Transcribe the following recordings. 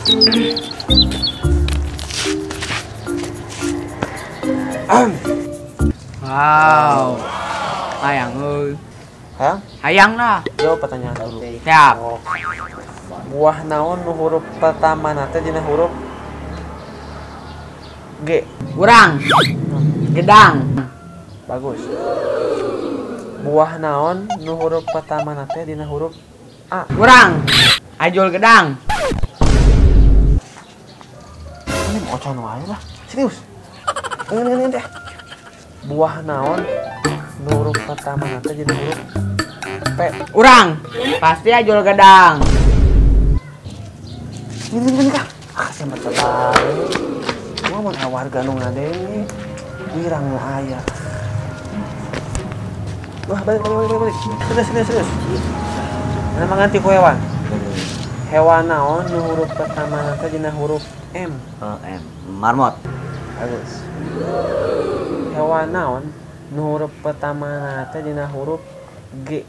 Wow. Hayang euy. Hayang? Hayang lah. Jawab pertanyaan dulu. Siap. Oh. Buah naon nu huruf pertama teh dina huruf G. Urang. Gedang. Bagus. Buah naon nu huruf pertama teh dina huruf A. Urang. Ajul gedang. Ini mau ocan wae lah. Serius. Ngeun deh. Buah naon nu huruf pertama teh dina huruf P. Urang. Pasti ajul gedang. Ini kah? Ah, sama terbalik. Gua mau warga nu ngadenge. Wirang nu aya. Wah, balik. Serius. Mana manganti ku hewan? Hewan naon nu huruf pertama teh dina huruf M. Oh, M. Marmot. Bagus. Hewan naon nu huruf pertama teh dina huruf G.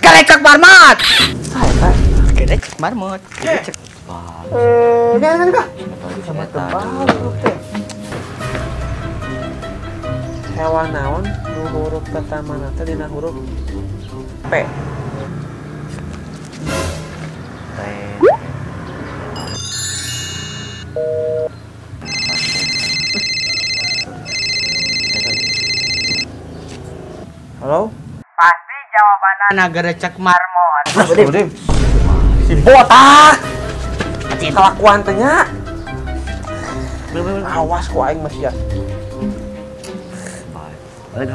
Gerecek marmot. Saya gerecek marmot. Gerecek. Jangan kah? Sama tebal teh. Hewan naon nu huruf pertama teh dina huruf P. P. Halo? Pasti jawabannya gerecek marmot. Si botak. Kelakuan teh nya. Awas ku aing masih ya. Balik.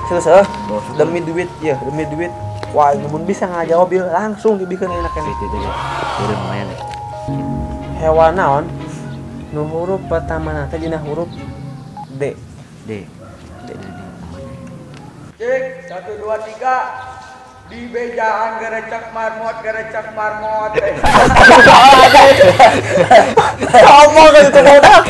Serius, demi duit ya, demi duit. Wah, mun bisa ngajawab ieu langsung dibikeun enak keneh. Udah lumayan deh. Hewan naon nu huruf pertama teh dina huruf D. D. D. Cek, 1 2 3. Di bejaan gerecek marmot, gerecek marmot. Sama kan itu bodak.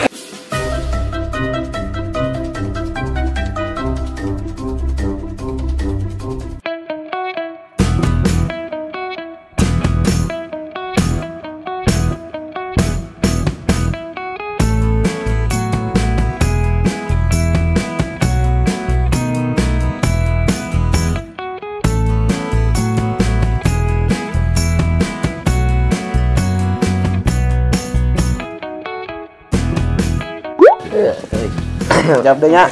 Jawab deh nya.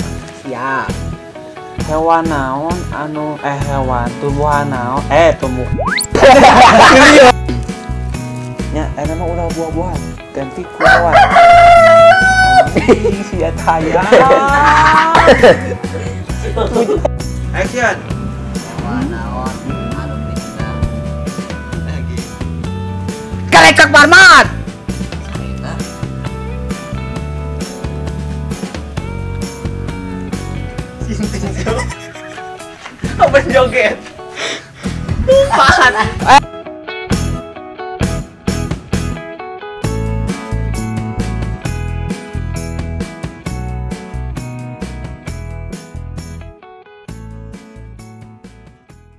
Siap. Hewan naon anu hewan tumbuhan naon tumbuh. Nya eta mah ulah buah-buahan, ganti ku hewan. Si eta ya. Action. Hewan naon anu dina lagi. Gerecek marmot. Apa joget? Apaan?